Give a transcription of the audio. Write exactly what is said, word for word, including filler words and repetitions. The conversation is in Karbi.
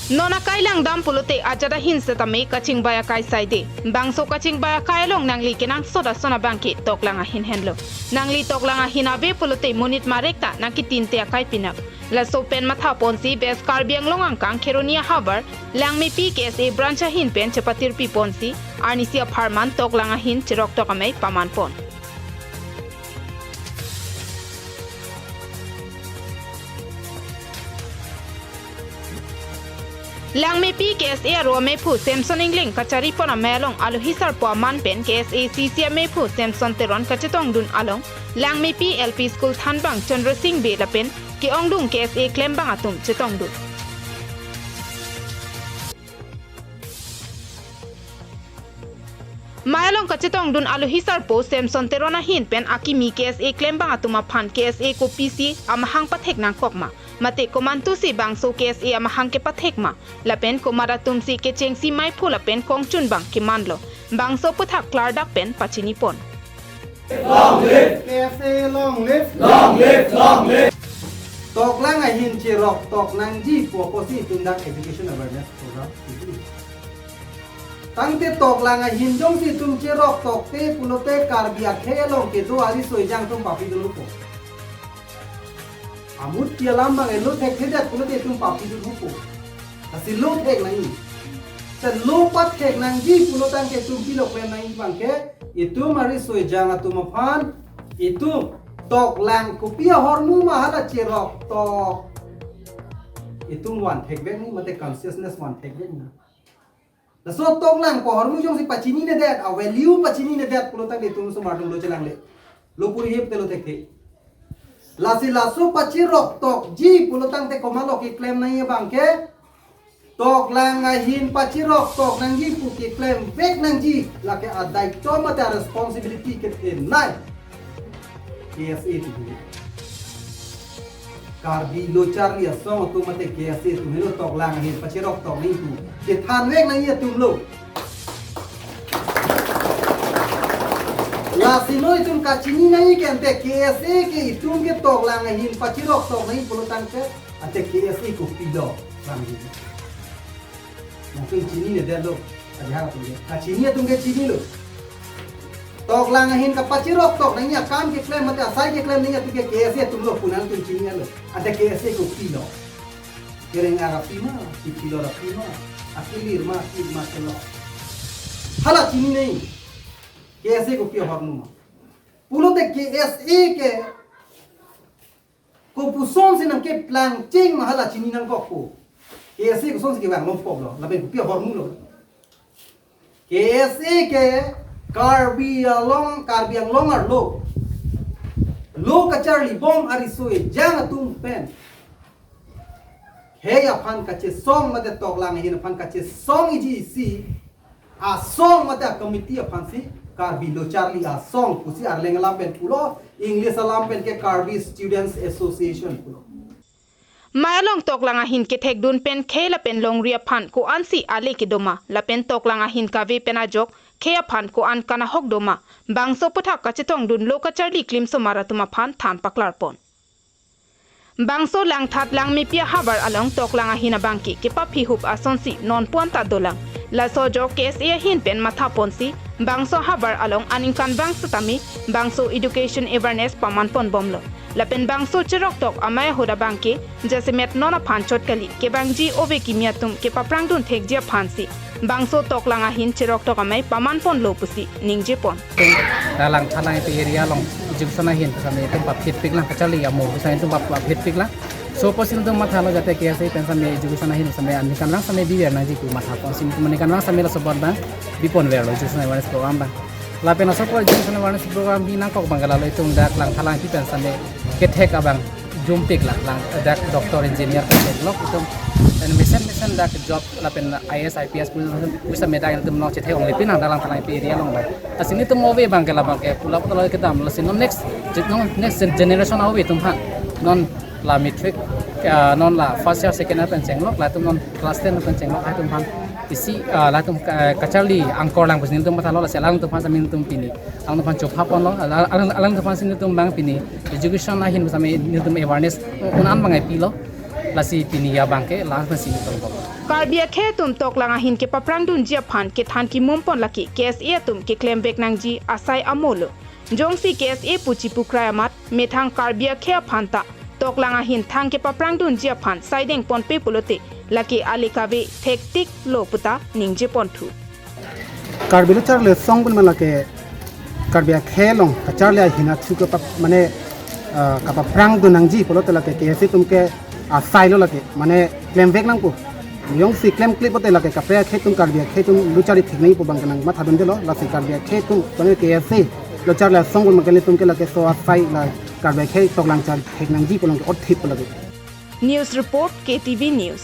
Non akai langdam pulote ajat ahin setame kachingbai akai saide. Bangso kachingbai akai along nangli kenangsot ason abangke toklang ahin henlo. Nangli toklang ahin ave pulote monit marek ta nangketinte akai pinak. Laso pen mathaponsi West Karbi Anglong angkang Kheroni ahavar Langmepi K S A branch ahin pen chepatirpi ponsi arnisi apharman toklang ahin cheroktok amei pamanpon. Langmepi K S A aro ameiphu Samson Engleng kacharipon amei along alohi sarpo aman pen K S A C C ameiphu Samson Teron kachetongdun along Langmepi L P School thanbang Chandra Singh Bey lapen ke-ongdung K S A klembang atum chetongdun. Mei along kachetongdun alohi sarpo Samson Teron ahin pen akimi K S A klembang atum aphan K S A kopisi amahang pathek nangkok ma, mate komantusi bangso K S A amahang kepathek ma, lapen komat atumsi kechengsi meiphu lapen kongchun abang kemanlo, bangso aputhak klardak pen pachinipon. Long live! K S A long live! Long live! Long live! Toklang ahin cheroktok nangji pu apotsi itum dak education awareness program. Tangte toklang ahin jongsi itum cheroktokte pulote Karbi akhei along kedo ariso ejang atum papidunpo. Amutpi alam abang elo thekthedet pulote itum papidunpo. Lasi lo thek nangji. Te lo pathek nangji pulo tangte itum pilo klem nangji abangke itum ariso ejang atum aphan itum toklang kopi ahormu ma hala cheroktok. Itum vanthekvek nangji mate consciousness vanthekvek nangji. Laso toklang pu ahormu jongsi pachininedet, a-value pachininedet pulo tangte itum osomar atum lo chelangle. Lo puri hip te lo thekthe. Lasi laso pacheroktokji pulo tangte komatlo keklem nangji abangke. Toklang ahin pachiroktok nangji pu keklemvek nangji lake adaito mate responsibility kethenei K S A atum. Karbi lo charli asong atum mate K S A atum henlo toklang ahin pachiroktok nangji pu kethanvek nangji atum lo. Lasi non itum kachini nangji ke ante K S A ke itum ke toklang ahin pachiroktok nangji pulo tangte ante K S A kopilo nangji. Nangtum chinine detlo, ajahak atum ke. Kachini atum ke chinilo. Toklang ahin kapachiroktok nangji akam keklem mate asai keklem nangji atum ke K S A atum lo pu nangtum chinilo. Ante K S A kopilo. Kereng ara pima, kopilo ara pima. Akilir ma, akir ma kelo. Hala chinine. K S A kopi ahormu ma. Pulote K S A ke kopusonsi nangkeplang cheng ma hala chini nangkokpo. K S A kosonsi kevang longpoklo, lapen kopi ahormulo. K S A ke Karbi Anglong, Karbi Anglong arlo lo kacharlibom ariso ejang atum pen khei aphan kachesong mate toklang ahin aphan kachesongji isi asong mate a-committee aphansi Karbi lo charli asong pusi Arleng alam pen pulo, English alam pen ke Karbi Students Association pulo. Mei along toklang ahin kethekdun pen khei lapen longri aphan ko-ansi ale kedo ma, lapen toklang ahin kave pen ajok khei aphan ko-an kanahok do ma, bangso aputhak kachetongdun lo kacharli klim osomar atum aphan than paklarpon. Bangso Langthat Langmepi ahavar along toklang ahin abangke kepaphihup asonsi non puan ta dolang. Laso ajok K S A ahin pen mathaponsi bangso ahavar along aningkanvang setame bangso education awareness pamanponbomlo. Lapen bangso cheroktok amei ahut abangke jasemet non aphan chot kali, kevangji ove kimi atum kepaprangdun thekji aphansi bangso toklang ahin cheroktok amei pamanponlo pusi ningjepon. Dak Langthat Langmepi area along education ahin setame itum paphitpiklang, kacharli amo setame itum pap-, paphitpiklang. So apotsi itum mathalo jate K S A pen setame education ahin setame aningkanvang setame biver nangji pu mathaponsi itum aningkanvang setame laso abang biponverlo education awareness program abang. Lapen laso apor education awareness program bi nangkok abang ke lalo itum dak Langthat Langmepi pen setame kethek abang jumpiklang, lang dak doctor engineer kethek lok itum, and mesen mesen dak job lapen I A S, I P S pu setame dak itum non chethek onglipin nang dak Langthat Langmepi area along abang. Lasi nelitum ove abangke labangke pulap tolo kedam, lasi non next, non next generation ove atum aphan non la matric, ah, non la first year, second year pen chenglok, latum non class ten pen chenglok, latum aphan isi, ah, latum ka-, kacharli angkorlang pusi nelitum mathalo, lasi alangtum aphan setame nelitum pini alangtum aphan chophaponlo, alang, alang, alangtum aphansi nelitum abang pini education ahin setame nelitum awareness un-an abang pilo. Lasi pini abang ke last na sini tong. Karbi akhei atum toklang ahin kepaphrang dunji aphan kethan kimum pon lake K S A atum keklem vek nangji asai amolo. Jongsi K S A puchi pukrai amat methang Karbi akhei aphan ta toklang ahin thang kepaphrang dunji aphan saideng ponpe pulote lake ale kave thektik lo puta ningje ponthu. Karbi lo charli asong pun malake Karbi akhei along kacharli ahin athu kepap mane, ah, kepaphrang dun nangji pulote lake K S A atum ke asai lo lake mane klem vek nangpo. Jongsi klem klip pote lake kaprek akhei atum Karbi akhei atum lo charli thek nangji pu abang ke nangmatha dundelo, lasi Karbi akhei atum mane K S A lo charli asong pun mangkali atum ke lake so asai la Karbi akhei toklang charli thek nangji pu along ke othip pu lake. News report, K T V News.